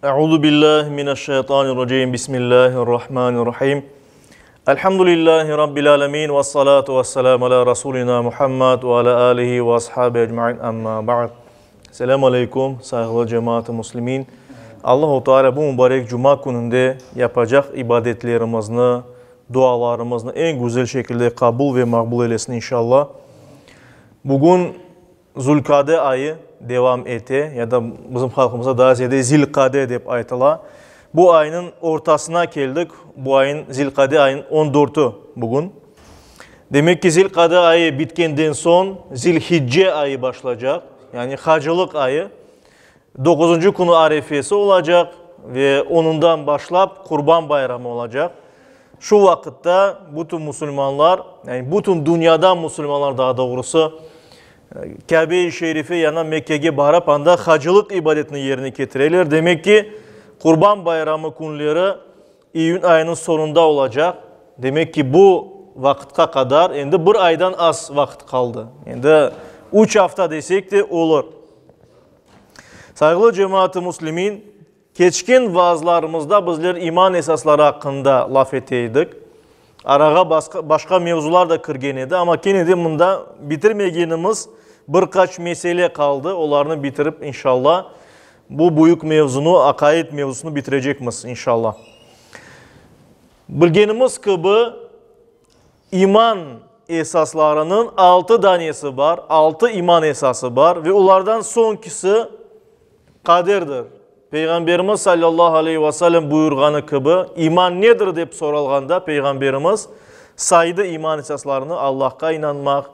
Euzu billahi mineşşeytanirracim. Bismillahirrahmanirrahim. Elhamdülillahi rabbil alamin ve salatu vesselamu ala rasulina Muhammed ve ala alihi ve ashabi ecmaîn. Amma ba'd. Selamu aleykum, sayğılı cemaat-ı muslimin. Allahu Teala bu mübarek cuma kününde yapacaq ibadetlerimizni, dualarımıznı eñ güzel şekilde qabul ve maqbul eylesin inşallah. Bugün Zulkade ayı devam ete, ya da bizim halqımızda daa ziyade Zilkade dep aytıla. Bu aynıñ ortasına keldik, bu ayın, Zilkade ayınıñ on dörtü bugün. Demek ki, Zilkade ayı bitkenden soñ Zilhicce ayı başlaycaq, yani hacılıq ayı. Doquzıncı künü arefesi olacaq ve onundan başlap Qurban bayramı olacaq. Şu vaqıtta bütün musulmanlar, yani bütün dünyadan musulmanlar daa doğrusı, Kâbe-i Şerife yana Mekkege barıp, anda hacılıq ibadetini yerine ketireler. Demek ki, Qurban bayramı künleri iyün ayınıñ soñunda olacaq. Demek ki, bu vaqıtqa qadar endi bir aydan az vaqıt qaldı. Endi üç afta desek de olur. Sayğılı cemaat-ı müslimin, keçken vaazlarımızda bizler iman esasları aqqında laf ete edik. Arağa başqa mevzular da kirgen edi, amma kene de mında bitirmegenimiz bir qaç mesele qaldı, olarnı bitirip, inşallah, bu büyük mevzunı, aqaid mevzusını bitirecekmiz, inşallah. Bilgenimiz kibi, İman esaslarınıñ altı danesi bar, altı iman esası bar ve olardan soñkisi qaderdir. Peyğamberimiz sallallahu aleyhi ve sellem buyurğanı kibi, iman nedir dep soralğanda Peyğamberimiz saydı iman esaslarını, Allahqa inanmaq,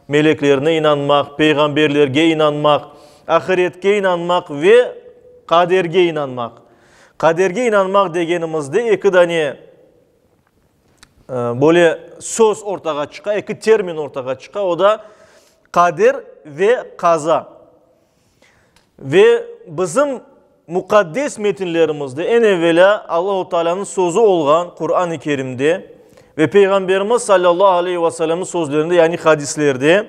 meleklerine inanmaq, peyğamberlerge inanmaq, ahiretke inanmaq ve qaderge inanmaq. Qaderge inanmaq degenimizde eki dane Böyle söz ortağa çıqa, eki termin ortağa çıqa, o da qader ve qaza. Ve bizim muqaddes metinlerimizde, eñ evelâ Allahu Taalânıñ sözü olğan Quran-ı Kerimde ve Peyğamberimiz sallallahu aleyhi ve sellemniñ sözlerinde, yani hadislerde,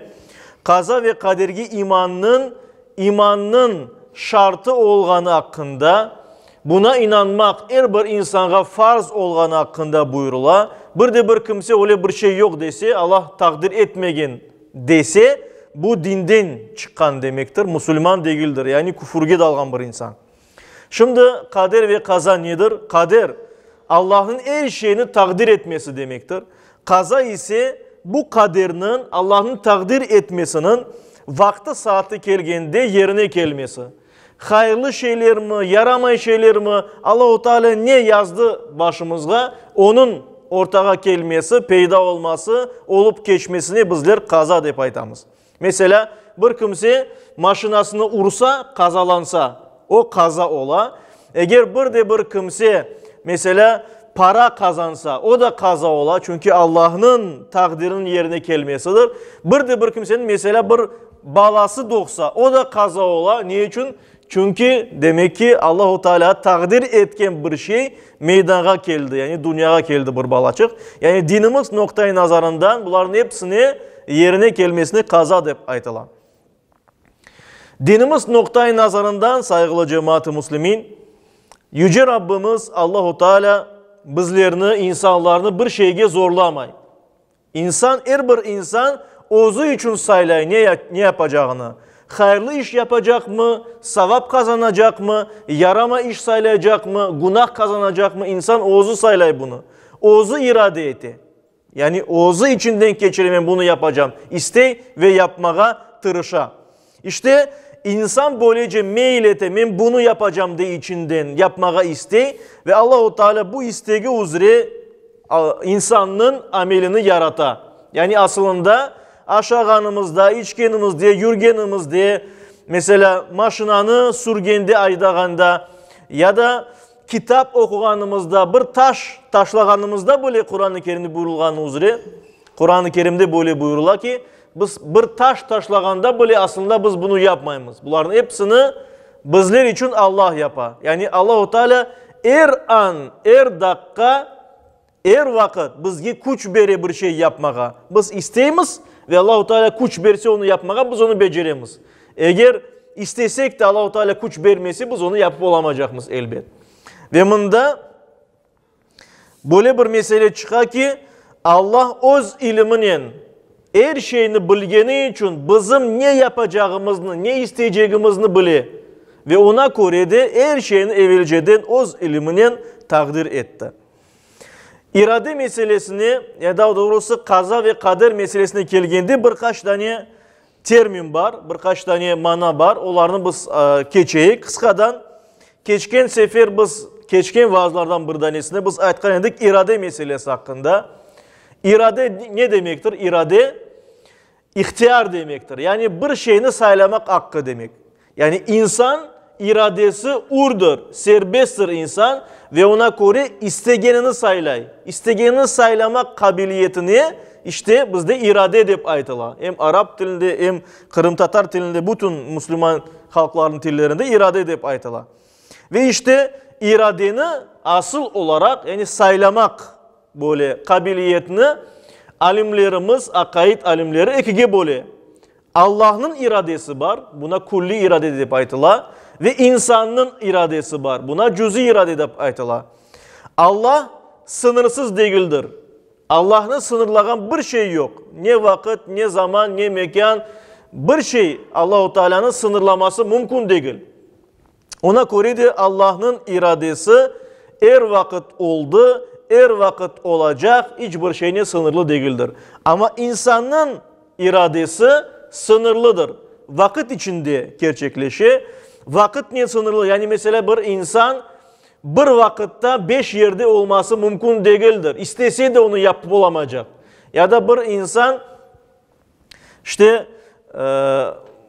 qaza ve qaderge imannıñ imannıñ şartı olğanı aqqında, buna inanmaq er bir insanğa farz olğanı aqqında buyurıla. Bir de bir kimse öyle bir şey yoq dese, Allah taqdir etmegen dese, bu dinden çıqqan demektir, musulman degildir, yani küfürge dalğan bir insan. Şimdi qader ve qaza nedir? Qader, Allahnıñ er şeyni taqdir etmesi demektir. Qaza ise, bu qaderniñ, Allahnıñ taqdir etmesiniñ vaqtı-saatı kelgende yerine kelmesi. Hayırlı şeylermi, yaramay şeylermi, Allahu Teala ne yazdı başımızğa, onıñ ortağa kelmesi, peyda olması, olıp keçmesine bizler qaza dep aytamız. Meselâ, bir kimse maşinasını ursa, qazalansa, o qaza ola. Eger bir de bir kimse, meselâ, para qazansa, o da qaza ola, çünki Allahnıñ taqdiriniñ yerine kelmesidir. Bir de bir kimseniñ, meselâ, bir balası doğsa, o da qaza ola. Ne içün? Çünki, demek ki, Allahu Teala taqdir etken bir şey meydanğa keldi, yani dünyağa keldi bir balaçıq. Yani dinimiz noqta-i nazarından bularnıñ episine yerine kelmesine qaza dep aytıla. Dinimiz noqta-i nazarından, sayğılı cemaat-ı müslimin, Yüce Rabbimiz Allahu Teala bizlerni, insanlarnı bir şeyge zorlamay. İnsan, er bir insan özü içün saylay ne ne yapacağını, hayırlı iş yapacaqmı, savap qazanacaqmı, yarama iş saylaycaqmı, günah qazanacaqmı, insan özü saylay bunı, özü irade ete. Yani özü içinden keçire men bunı yapacam, istey ve yapmağa tırışa. İşte, insan böylece meyil ete, men bunı yapacam dey içinden, yapmağa istey ve Allahu Teala bu istegi üzre insannıñ amelini yarata. Yani asılında aşağanımızda, içkenimizde, yürgenimizde, meselâ, maşinanı sürgende, aydağanda ya da kitap oquğanımızda, bir taş taşlağanımızda bile Quran-ı Kerimde buyurılğanı üzre, Quran-ı Kerimde böyle buyurıla ki, Biz bir taş taşlağanda bile aslında biz bunı yapmaymız. Bularnıñ episini bizler içün Allah yapa. Yani Allahu Teala er an, er daqqa, er vaqıt bizge küç bere bir şey yapmağa. Biz isteymiz ve Allahu Teala küç berse onı yapmağa, biz onı beceremiz. Eger. istesek de Allahu Teala küç bermese, biz onı yapıp olamacaqmız, elbet. Ve mında böyle bir mesele çıqa ki, Allah öz iliminen er şeyni bilgeni içün bizim ne yapacağımıznı, ne isteycegimizni bile ve oña köre de er şeyni evelceden öz iliminen taqdir etti. İrade meselesine, ya daa doğrusı qaza ve qader meselesine kelgende bir qaç dane Termin bar, bir qaç dane mana bar, olarnı biz keçeyik qısqadan. Keçken sefer biz, keçken vaazlardan bir danesinde biz aytqan edik irade meselesi aqqında. İrade ne demektir? İrade, ihtiyar demektir. Yani bir şeyni saylamaq aqqı demek. Yani insan iradesi ürdir, serbesttir insan ve oña köre istegenini saylay. İstegenini saylamaq qabiliyetine işte bizde irade dep aytıla. Em arap tilinde, em qırımtatar tilinde, bütün musulman halqlarınıñ tillerinde irade dep aytıla. Ve işte iradeni asıl olaraq, yani saylamaq böyle qabiliyetini alimlerimiz, aqaid alimleri ekige böle. Allahnıñ iradesi bar, buna külli irade dep aytıla, ve insannıñ iradesi bar, buna cüziy irade dep aytıla. Allah sıñırsız degildir. Allahnı sıñırlağan bir şey yoq, ne vaqıt, ne zaman, ne mekân, bir şey Allahu Taalânı sıñırlaması mümkün degil. Ona köre de Allahnıñ iradesi er vaqıt oldı, er vaqıt olacaq, iç bir şeynen sıñırlı degildir. Amma insannıñ iradesi sıñırlıdır, vaqıt içinde kerçekleşe, vaqıtnen sıñırlı, yani meselâ bir insan bir vaqıtta beş yerde olması mümkün degildir, istese de onı yapıp olamacaq, ya da bir insan İşte,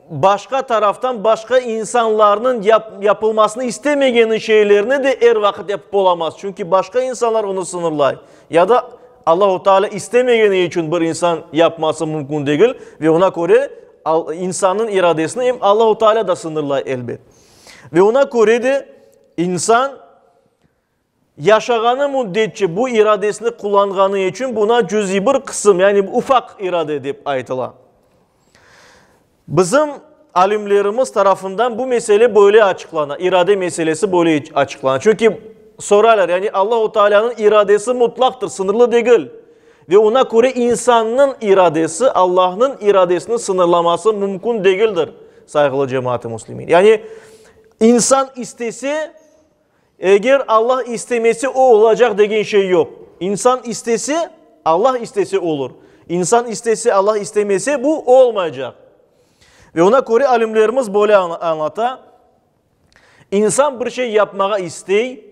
başqa taraftan başqa insanlarnıñ yapılmasını istemegeni şeylerni de er vaqıt yapıp olamaz. Çünki başqa insanlar onı sıñırlay. Ya da Allahu Teala istemegeni içün bir insan yapması mümkün degil ve ona köre insannıñ iradesini em Allahu Teala da sıñırlay elbet. Ve ona köre de insan Yaşağanı müddetçe bu iradesini qullanğanı içün buna cüziy bir qısım, yani ufaq irade dep aytıla. Bizim alimlerimiz tarafından bu mesele böyle açıqlana, irade meselesi böyle açıqlana. Çünki soraylar, yani Allahu Teala'nıñ iradesi mutlaqtır, sıñırlı degil. Ve ona köre insannıñ iradesi Allahnıñ iradesini sıñırlaması mümkün degildir, sayğılı cemaat-ı müslimin. Yani insan istese, Eger Allah istemese, o olacaq degen şey yoq. İnsan istese, Allah istese olur. İnsan istese, Allah istemese, bu olmaycaq. Ve ona köre alimlerimiz böyle añlata, İnsan bir şey yapmağa istey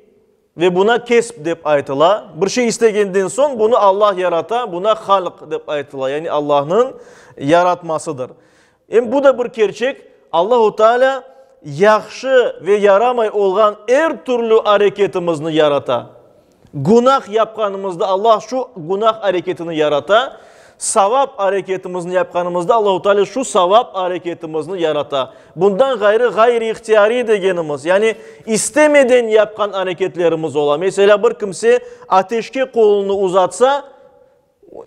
ve buna kesb dep aytıla. Bir şey istegenden soñ bunı Allah yarata, buna halq dep aytıla, yani Allahnıñ yaratmasıdır. Em bu da bir kerçek, Allahu Teala yahşı ve yaramay olğan er türlü areketimizni yarata. Günah yapqanımızda Allah şu günah areketini yarata, savap areketimizni yapqanımızda Allahu Teala şu savap areketimizni yarata. Bundan ğayrı ğayri-ihtiyariy degenimiz, yani istemeden yapqan areketlerimiz ola. Meselâ, bir kimse ateşke qolunı uzatsa,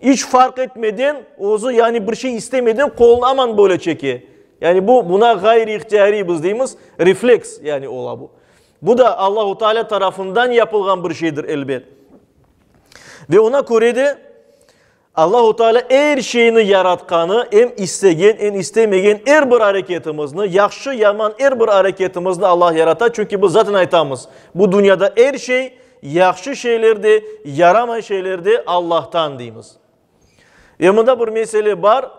İç farq etmeden, özü yani bir şey istemeden qolunı aman böyle çeke. Yani bu, buna ğayri-ihtiyariy biz deymiz, refleks yani ola bu. Bu da Allahu Teala tarafından yapılğan bir şeydir elbet. Ve ona köre de Allahu Teala er şeyni yaratqanı, em istegen, em istemegen er bir areketimizni, yahşı, yaman er bir areketimizni Allah yarata. Çünki biz zaten aytamız, bu dünyada er şey Yahşı şeyler de, yaramay şeyler de Allahtan deymiz. Ve mında bir mesele bar,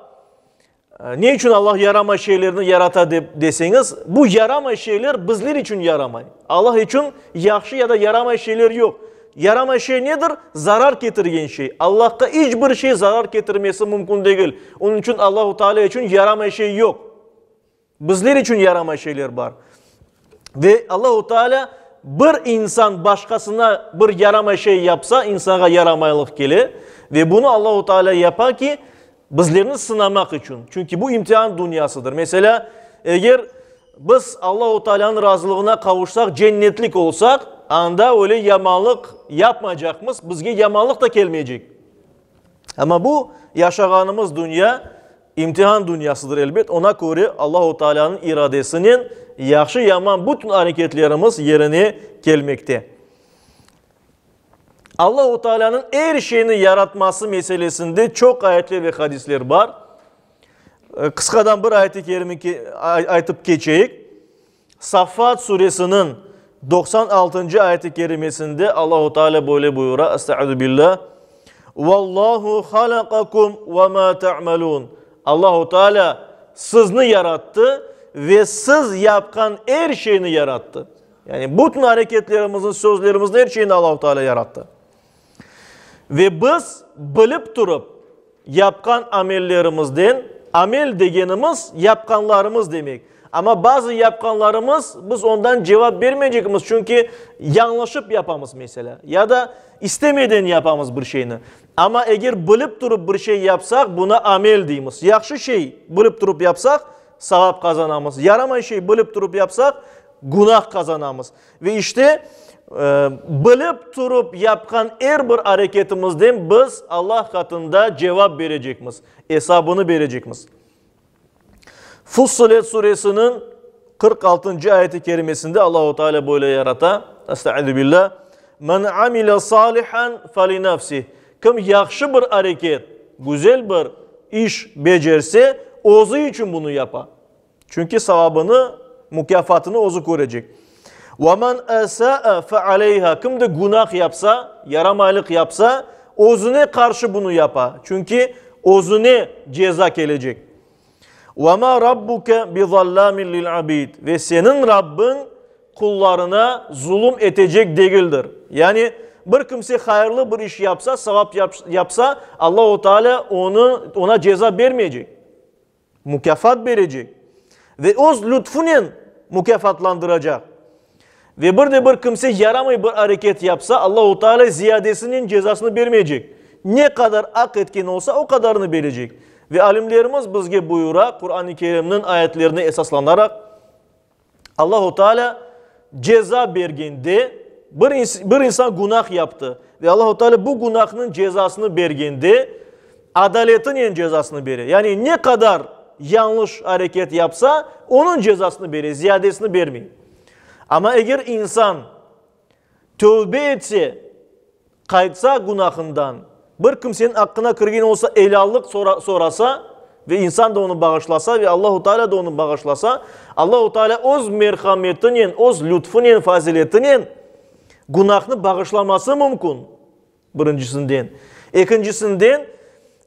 ne içün Allah yaramay şeylerni yarata dep deseñiz, bu yaramay şeyler bizler içün yaramay. Allah içün yahşı ya da yaramay şeyler yoq. Yaramay şey nedir? Zarar ketirgen şey. Allahqa iç bir şey zarar ketirmesi mümkün degil. Onıñ içün Allahu Teala içün yaramay şey yoq. Bizler içün yaramay şeyler bar. Ve Allahu Teala bir insan başqasına bir yaramay şey yapsa, insanğa yaramaylıq kele. Ve bunı Allahu Teala yapa ki, bizlerni sınamaq içün. Çünki bu imtian dünyasıdır. Meselâ, eger biz Allahu Teala'nıñ razılığına qavuşsaq, cennetlik olsaq, anda öyle yamanlıq yapmaycaqmız, bizge yamanlıq da kelmeycek. Amma bu yaşağanımız dünya. imtihan dünyasıdır elbet, ona köre Allahu Taalânıñ iradesinen yahşı-yaman bütün areketlerimiz yerine kelmekte. Allahu Taalânıñ er şeyni yaratması meselesinde çoq ayetler ve hadisler bar. Qısqadan bir ayet-i kerime aytıp keçeyik. Saffat suresiniñ 96-ncı ayet-i kerimesinde Allahu Teala böyle buyura, Estaizu billah, Vallahu halaqakum ve ma ta'malun. Allahu Teala sizni yarattı ve siz yapqan er şeyni yarattı. Yani bütün areketlerimizni, sözlerimizni, er şeyni Allahu Teala yarattı. Ve biz bilip turıp yapqan amellerimizden, amel degenimiz yapqanlarımız demek. Amma bazı yapqanlarımız biz ondan cevap bermeycekmiz, çünki yañlışıp yapamız meselâ, ya da istemeden yapamız bir şeyni. Amma eger bilip turıp bir şey yapsaq, buna amel deymiz. Yahşı şey bilip turıp yapsaq, savap qazanamız. Yaramay şey bilip turıp yapsaq, günah qazanamız. Ve işte, bilip turıp yapqan er bir areketimizden biz Allah qatında cevap berecekmiz, esabını berecekmiz. Fussilet suresiniñ 46-ncı ayeti kerimesinde Allahu Teala böyle yarata, Estaizu billah, Men amile salihan felinefsih. Kim yahşı bir areket, güzel bir iş becerse, özü içün bunı yapa. Çünki savabını, mukâfatını özü körecek. Ve men esâe fe aleyha. Kim de günah yapsa, yaramaylıq yapsa, özüne qarşı bunı yapa. Çünki özüne ceza kelecek. Ve ma rabbuke bi zallâmin lil abid. Ve seniñ Rabbiñ qullarına zulum etecek degildir. Yani bir kimse hayırlı bir iş yapsa, savap yapsa, Allahu Teala onı, ona ceza bermeycek. Mukâfat berecek ve öz lütfunen mukâfatlandıracaq. Ve bir de bir kimse yaramay bir areket yapsa, Allahu Teala ziyadesinen cezasını bermeycek. Ne qadar aq etken olsa, o qadarını berecek. Ve alimlerimiz bizge buyura, Quran-ı Kerimniñ ayetlerine esaslanaraq, Allahu Teala ceza bergende, bir, bir insan günah yaptı ve Allahu Teala bu günahnıñ cezasını bergende, adaletinen cezasını bere. Yani ne qadar yañlış areket yapsa, onıñ cezasını bere, ziyadesini bermey. Amma eger insan tövbe etse, Qaytsa günahından, bir kimseniñ aqqına kirgen olsa, elâllıq sorasa ve insan da onı bağışlasa ve Allahu Teala da onı bağışlasa, Allahu Teala öz merhametinen, öz lütfünen, faziletinen günahnı bağışlaması mümkün, birincisinden. Ekincisinden,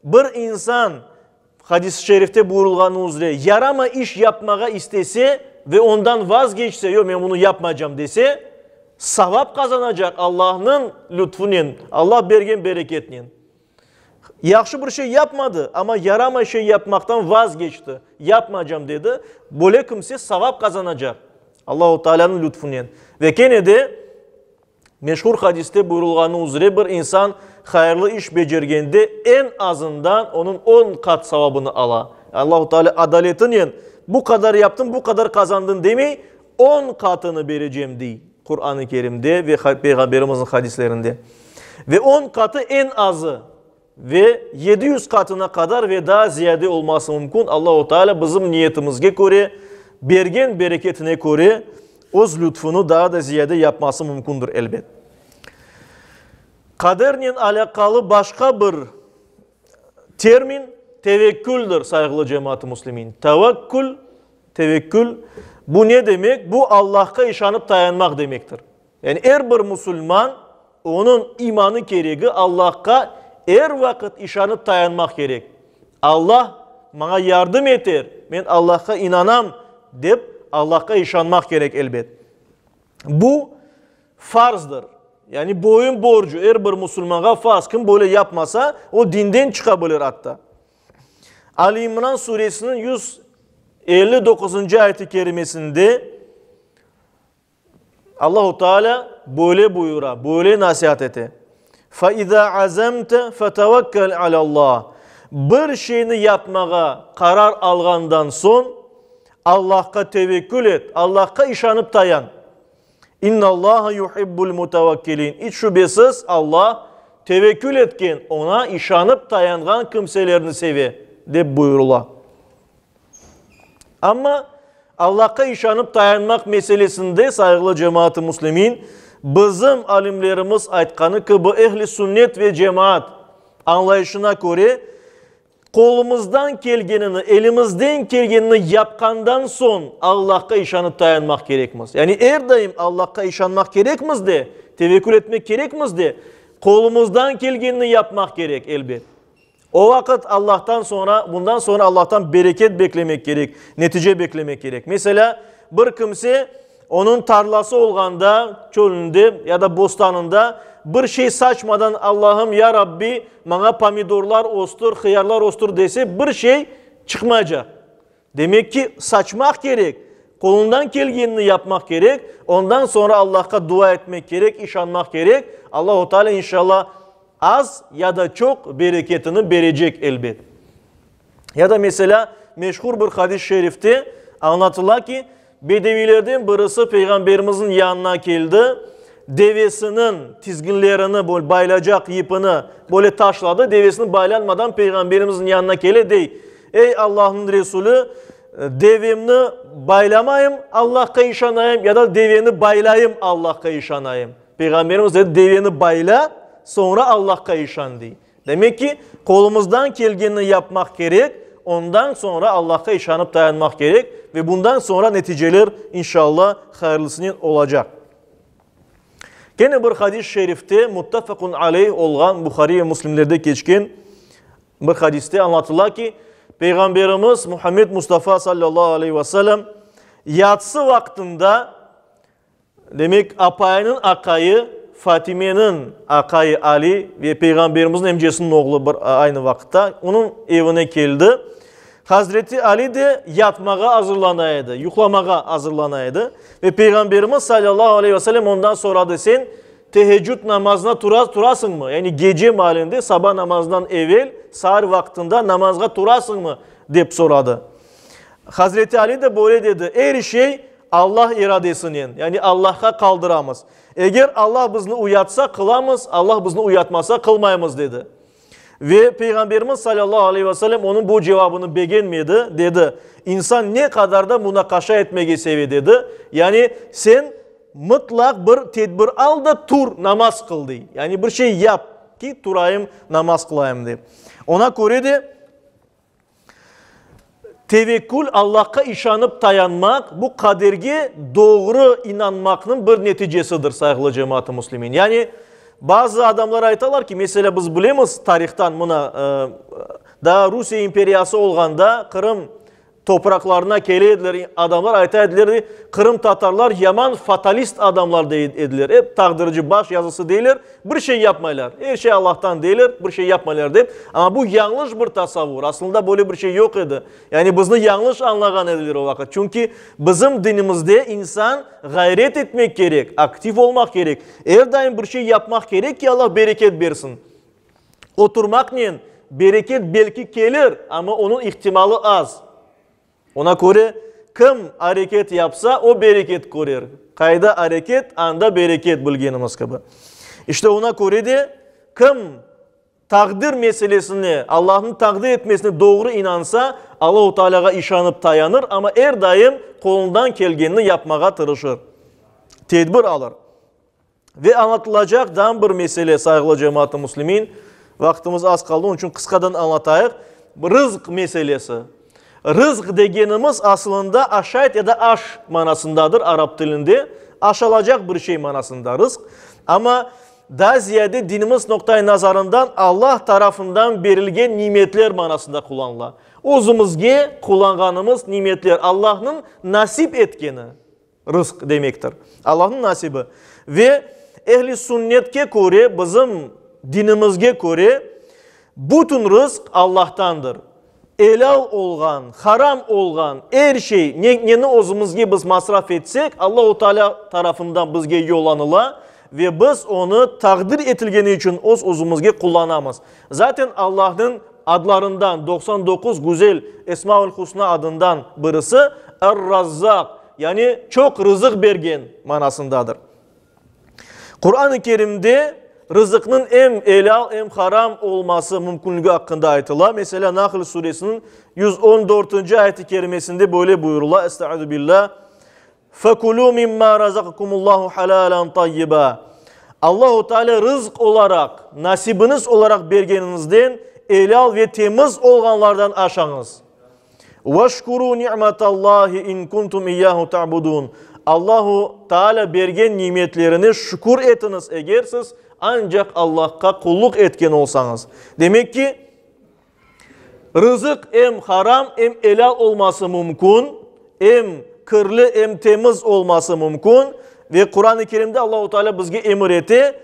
bir insan Hadis-i şerifte buyurılğanı üzre, yarama iş yapmağa istese ve ondan vazgeçse, yoq, men bunı yapmaycam dese, savap qazanacaq Allahnıñ lütfünen, Allah bergen bereketnen. Yahşı bir şey yapmadı, amma yaramay şey yapmaqtan vazgeçti, yapmaycam dedi, böyle kimse savap qazanacaq Allahu Taalânıñ lütfünen. Ve kene de, Meşhur hadiste buyurılğanı üzre bir insan hayırlı iş becergende eñ azından onıñ on qat savabını ala. Allahu Teala adaletinen bu qadar yaptıñ, bu qadar qazandıñ demey, on qatını berecem dey Quran-ı Kerimde ve Peyğamberimizniñ hadislerinde. Ve on qatı eñ azı ve 700 qatına qadar ve daa ziyade olması mümkün. Allahu Teala bizim niyetimizge köre, bergen bereketine köre öz lütfunu daa da ziyade yapması mümkündür elbet. Qadernen alâqalı başqa bir termin tevekküldir, sayğılı cemaat-ı müslimin. Tevekkül, tevekkül, bu ne demek? Bu Allahqa işanıp tayanmaq demektir. Yani er bir musulman, onıñ imanı keregi Allahqa er vaqıt işanıp tayanmaq kerek. Allah maña yardım eter, men Allahqa inanam, dep Allahqa işanmaq kerek elbet. Bu farzdır. Yani boyun borcu, er bir musulmanğa farz. Kim böyle yapmasa, o dinden çıqa bilir atta. Ali İmran suresiniñ 159-ncı ayeti kerimesinde Allahu Teala böyle buyura, böyle nasihat ete, Fe izâ azemte fetevekkel alâ-Allah. Bir şeyni yapmağa qarar alğandan soñ, Allahqa tevekkül et, Allahqa işanıp tayan. İnnallaha yuhibbul mutavekkilin. İç şübesiz Allah tevekkül etken, oña işanıp tayanğan kimselerni seve, dep buyurıla. Amma Allahqa işanıp tayanmaq meselesinde, sayğılı cemaat-ı müslimin, bizim alimlerimiz aytqanı kibi, ehl-i sünnet ve cemaat añlayışına köre, qolumızdan kelgenini, elimizden kelgenini yapqandan soñ Allahqa işanıp tayanmaq kerekmiz. Yani er daim Allahqa işanmaq kerekmiz de, tevekkül etmek kerekmiz de, qolumızdan kelgenini yapmaq kerek, elbet. O vaqıt Allahtan soñra, bundan soñra Allahtan bereket beklemek kerek, netice beklemek kerek. Meselâ, bir kimse onıñ tarlası olğanda, çölünde ya da bostanında bir şey saçmadan Allahım, ya Rabbi, maña pomidorlar östür, hıyarlar östür dese, bir şey çıqmaycaq. Demek ki, saçmaq kerek, qolundan kelgenini yapmaq kerek, ondan soñra Allahqa dua etmek kerek, işanmaq kerek, Allahu Teala inşallah az ya da çoq bereketini berecek elbet. Ya da meselâ, meşhur bir hadis-i şerifte añlatıla ki, bedeviylerden birisi Peyğamberimizniñ yanına keldi, devesiniñ tizginlerini, böyle baylacaq yipini böyle taşladı, devesini baylanmadan Peyğamberimizniñ yanına kele, dey, Ey Allahnıñ Resulü, devemni baylamayım, Allahqa işanayım, ya da deveni baylayım, Allahqa işanayım? Peyğamberimiz dedi, deveni bayla, soñra Allahqa işan, dey. Demek ki, qolumızdan kelgenini yapmaq kerek, ondan soñra Allahqa işanıp tayanmaq kerek ve bundan soñra neticeler, inşallah, hayırlısınen olacaq. Kene bir hadis-i şerifte, muttefaqun aleyh olğan, Buhari ve Müslimlerde keçken bir hadiste añlatıla ki, Peyğamberimiz Muhammed Mustafa sallallahu aleyhi ve sellem yatsı vaqtında, Demek, apayınıñ aqayı, Fatimeniñ aqayı Ali ve Peyğamberimizniñ emcesiniñ oğlu bir aynı vaqıtta onıñ evine keldi. Hazreti Ali de yatmağa azırlana edi, yuqlamağa azırlana edi. Ve Peyğamberimiz salâllahu aleyhi ve sellem ondan soradı, Sen teheccüd namazına turasıñmı? Yani gece maalinde, saba namazından evel, saar vaqtında namazğa turasıñmı? dep soradı. Hazreti Ali de böyle dedi, Er şey Allah iradesinen, yani Allahqa qaldıramız. Eger Allah bizni uyatsa, qılamız, Allah bizni uyatmasa, qılmaymız, dedi. Ve Peyğamberimiz salâllahu aleyhi ve sellem onıñ bu cevabını begenmedi, dedi, İnsan ne qadar da munaqaşa etmege seve, dedi. Yani sen mıtlaq bir tedbir al da tur, namaz qıl, dey. Yani bir şey yap ki, turayım, namaz qılayım, dep. Ona köre de, Tevekkül, Allahqa işanıp tayanmaq, bu qaderge doğru inanmaqnıñ bir neticesidir, sayğılı cemaat-ı müslimin. Yani, bazı adamlar aytalar ki, meselâ, biz bilemiz tarihtan, mına, daa Rusiye imperiyası olğanda Qırım topraqlarına kele ediler adamlar, ayta ediler, qırımtatarlar yaman fatalist adamlar dey ediler, ep taqdirci, baş yazısı deyler. Bir şey yapmaylar, er şey Allahtan deyler, bir şey yapmaylar dep. Amma bu yañlış bir tasavvur, aslında böyle bir şey yoq edi. Yani bizni yañlış añlağan ediler o vaqıt. Çünki bizim dinimizde insan ğayret etmek kerek, aktiv olmaq kerek, er daim bir şey yapmaq kerek ki, Allah bereket bersin. Oturmaqnen bereket belki kelir, amma onıñ ihtimalı az. Ona köre, kim areket yapsa, o bereket körer. Qayda areket, anda bereket, bilgenimiz kibi. İşte ona köre de, kim taqdir meselesine, Allahnıñ taqdir etmesine doğru inansa, Allahu Tealâğa işanıp tayanır, amma er daim qolundan kelgenini yapmağa tırışır, tedbir alır. Ve añlatılacaq daa bir mesele, sayğılı cemaat-ı müslimin, vaqtımız az qaldı, onıñ içün qısqadan añlatayıq, rızq meselesi. Rızq degenimiz asılında aşayt ya da aş manasındadır arap tilinde, aşalacaq bir şey manasında rızq. Amma daa ziyade dinimiz noqta-i nazarından Allah tarafından berilgen nimetler manasında qullanıla. Özümizge qullanğanımız nimetler, Allahnıñ nasip etkeni. Rızq demektir. Allahnıñ nasibi. Ve ehli sünnetke köre, bizim dinimizge köre, bütün rızq Allahtandır. Elâl olğan, haram olğan er şey, ne, neni özümizge biz masraf etsek, Allahu Teala tarafından bizge yollanıla ve biz onı taqdir etilgeni içün öz özümizge qullanamız. Zaten Allahnıñ adlarından, 99 güzel Esmaül Husna adından birisi Er-Razzaq, yani çoq rızıq bergen manasındadır. Quran-ı Kerimde. rızıqnıñ em elâl, em haram olması mümkünligi aqqında aytıla. Meselâ, Nahl suresiniñ 114-nci ayet-i kerimesinde böyle buyurıla, Estaizu billâh, Fekulû mimmâ razaqakumullahu halâlen tayyibâ. Allahu Teala rızq olaraq, nasibiñiz olaraq bergeniñizden elâl ve temiz olğanlardan aşañız. Veşkurû ni'metallahi in kuntum iyyâhu ta'budûn. Allahu Teala bergen nimetlerine şükür etiñiz, eger siz ancaq Allahqa qulluq etken olsañız. Demek ki, Rızıq em haram, em elâl olması mümkün, em kirli, em temiz olması mümkün. Ve Quran-ı Kerimde Allahu Teala bizge emir ete,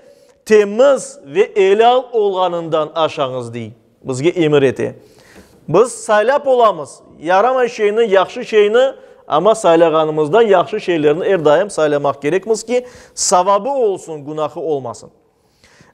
temiz ve elâl olğanından aşañız, dey, bizge emir ete. Biz saylap olamız, yaramay şeyni, yahşı şeyni, amma saylağanımızda yahşı şeylerni er daim saylamaq kerekmiz ki, savabı olsun, günahı olmasın.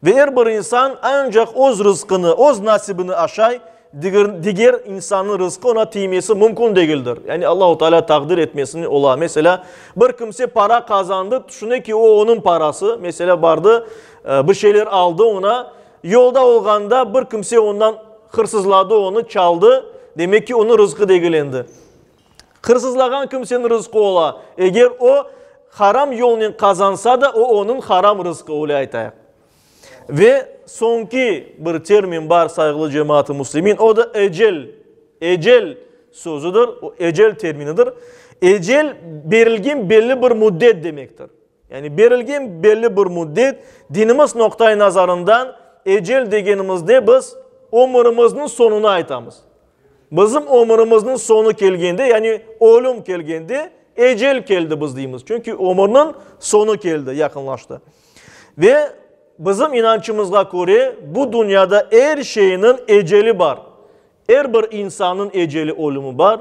Ve er bir insan ancaq öz rızqını, öz nasibini aşay, diger insannıñ rızqı oña tiymesi mümkün degildir. Yani Allahu Teala taqdir etmesinen ola. Meselâ, bir kimse para qazandı, tüşüne ki, o onıñ parası, meselâ, bardı, bir şeyler aldı oña, yolda olğanda bir kimse ondan hırsızladı onı, çaldı, demek ki, onıñ rızqı degil endi. Hırsızlağan kimseniñ rızqı ola. Eger o, haram yolnen qazansa da, o, onıñ haram rızqı, öyle aytayıq. Ve soñki bir termin bar, sayğılı cemaat-ı müslimin, o da ecel, ecel sözüdir, o ecel terminidir. Ecel, berilgen belli bir müddet demektir. Yani berilgen belli bir müddet, dinimiz noqta-i nazarından ecel degenimizde biz ömürimizniñ soñunı aytamız. Bizim ömürimizniñ soñu kelgende, yani ölüm kelgende, ecel keldi biz deymiz. Çünki ömürniñ soñu keldi, yaqınlaştı. Ve bizim inançımızğa köre, bu dünyada er şeyniñ eceli bar. Er bir insannıñ eceli, ölümi bar.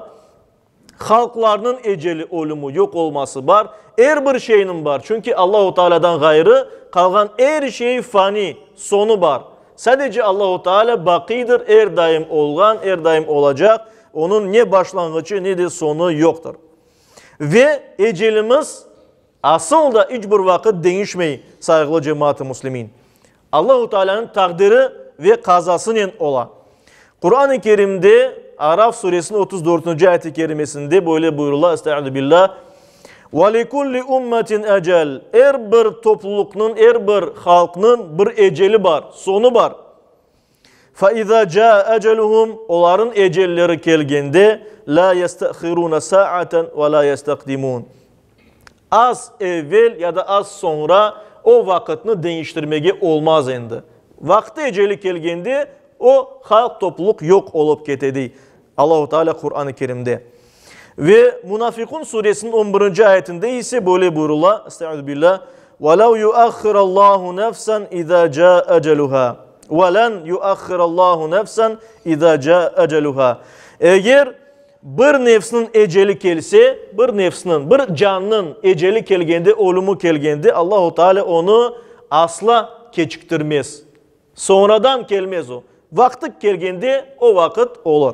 Halqlarnıñ eceli, ölümi, yoq olması bar, er bir şeyniñ bar, çünki Allahu Tealâdan ğayrı qalğan er şey fani, soñu bar. Sadece Allahu Tealâ baqiydir, er daim olğan, er daim olacaq, onıñ ne başlanğıçı, ne de soñu yoqtır. Ve ecelimiz asıl da iç bir vaqıt deñişmey, sayğılı cemaat-ı müslimin. Allahu Tealânıñ taqdiri ve qazasınen ola. Quran-ı Kerimde Araf suresiniñ 34-nci ayet-i kerimesinde böyle buyurıla, Estaizu billah, Ve likulli ummetin ecel, Er bir toplulıqnıñ, er bir halqnıñ bir eceli bar, soñu bar. Fe izâ câe eceluhum, olarıñ ecelleri kelgende, lâ yestehirûne sâaten ve lâ yestekdimûn. Az evvel ya da az soñra o vaqıtnı deñiştirmege olmaz endi. Vaqtı eceli kelgende o halq, toplulıq yoq olıp kete, dey Allahu Teala Quran-ı Kerimde. Ve Munafiqun suresiniñ on birinci ayetinde ise böyle buyurıla, Estaizu billah, Ve lev yuahhirallahu nefsen izâ câe eceluhâ. Ve len yuahhirallahu nefsen izâ câe eceluhâ. Eger bir nefsniñ eceli kelse, bir nefsniñ, bir cannıñ eceli kelgende, ölümi kelgende, Allahu Teala onı asla keçiktirmez. Soñradan kelmez o. Vaqtı kelgende o vaqıt olur.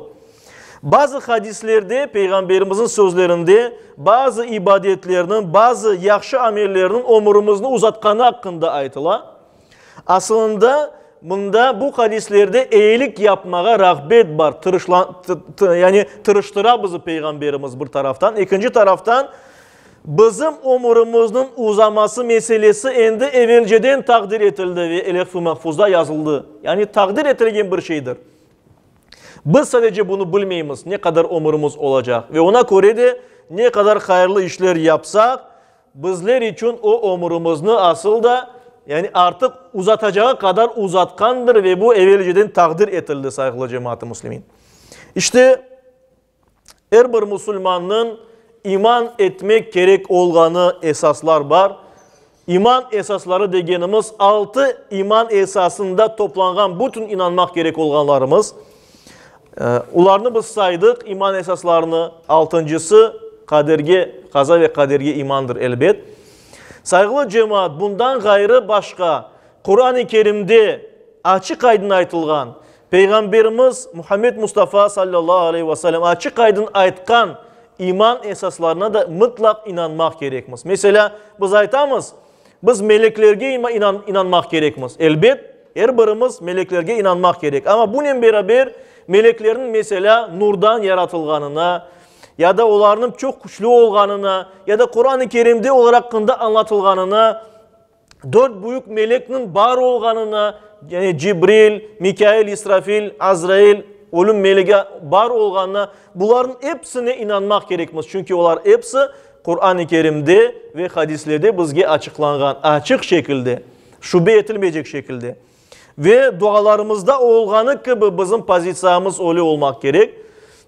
Bazı hadislerde, Peyğamberimizniñ sözlerinde bazı ibadetlerniñ, bazı yahşı amellerniñ ömürimizni uzatqanı aqqında aytıla. Asılında, mında bu hadislerde eyilik yapmağa rağbet bar, yani tırıştıra bizi Peyğamberimiz bir taraftan, ekinci taraftan, Bizim ömürimizniñ uzaması meselesi endi evelceden taqdir etildi ve Levh-i Mahfuzda yazıldı. Yani taqdir etilgen bir şeydir. Biz sadece bunı bilmeymiz, ne qadar ömürimiz olacaq. Ve oña köre de ne qadar hayırlı işler yapsaq, bizler içün o ömürimizni asıl da, yani artıq uzatacağı qadar uzatqandır ve bu evelceden taqdir etildi, sayğılı cemaat-ı müslimin. İşte, Er bir musulmannıñ iman etmek kerek olğanı esaslar bar. İman esasları degenimiz, altı iman esasında toplanğan bütün inanmaq kerek olğanlarımız. Olarnı biz saydıq, iman esaslarını. Altıncısı, qaderge, qaza ve qaderge imandır, elbet. Sayğılı cemaat, bundan ğayrı başqa Quran-ı Kerimde açıq-aydın aytılğan, Peyğamberimiz Muhammed Mustafa sallallahu aleyhi ve sellem açıq-aydın aytqan iman esaslarına da mıtlaq inanmaq kerekmiz. Meselâ, biz aytamız, Biz meleklerge inanmaq kerekmiz. Elbet, er birimiz meleklerge inanmaq kerek. Amma bunen beraber meleklerniñ, meselâ, nurdan yaratılğanına, ya da olarnıñ çoq küçlü olğanına, ya da Quran-ı Kerimde olar aqqında añlatılğanına, dört büyük melekniñ bar olğanına, yani Cibril, Mikail, İsrafil, Azrail, ölüm melegi bar olğanına, bularnıñ episine inanmaq kerekmiz, çünki olar episi Quran-ı Kerimde ve hadislerde bizge açıqlanğan, açıq şekilde, şübe etilmeycek şekilde. Ve dualarımızda olğanı kibi bizim pozitsiyamız öyle olmaq kerek.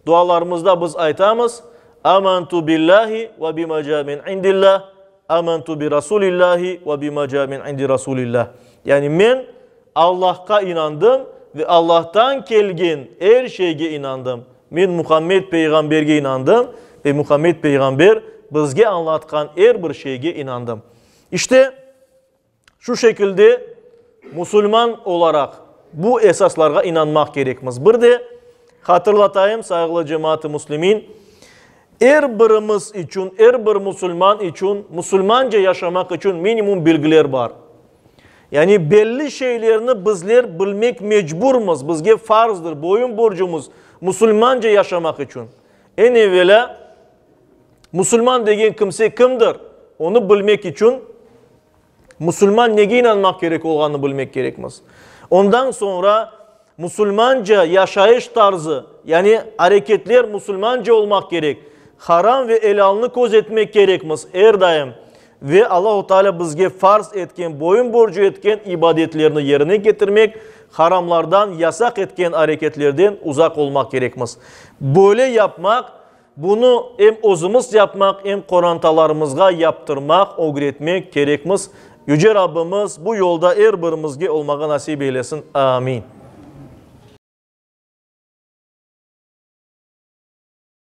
Dualarımızda biz aytamız, Amantu billahi ve bima ca min indillah, amantu bi rasulillahi ve bima ca min indi rasulillah. Yani men Allahqa inandım ve Allahtan kelgen er şeyge inandım. Men Muhammed peyğamberge inandım ve Muhammed peyğamber bizge añlatqan er bir şeyge inandım. İşte, şu şekilde musulman olaraq bu esaslarğa inanmaq kerekmiz. Bir de hatırlatayım, sayğılı cemaat-ı müslimin, er birimiz içün, er bir musulman içün, musulmanca yaşamaq içün minimum bilgiler bar. Yani belli şeylerni bizler bilmek mecburmız, bizge farzdır, boyun borcumız musulmanca yaşamaq içün. Eñ evelâ, musulman degen kimse kimdir, onı bilmek içün musulman nege inanmaq kerek olğanını bilmek kerekmiz. Ondan soñra musulmanca yaşayış tarzı, yani areketler musulmanca olmaq kerek, haram ve elâlnı köz etmek kerekmiz er daim ve Allahu Teala bizge farz etken, boyun borcu etken ibadetlerni yerine ketirmek, haramlardan, yasaq etken areketlerden uzaq olmaq kerekmiz. Böyle yapmaq, bunı em özümiz yapmaq, em qorantalarımızğa yaptırmaq, ögretmek kerekmiz. Yüce Rabbimiz bu yolda er birimizge olmağa nasip eylesin. Amin.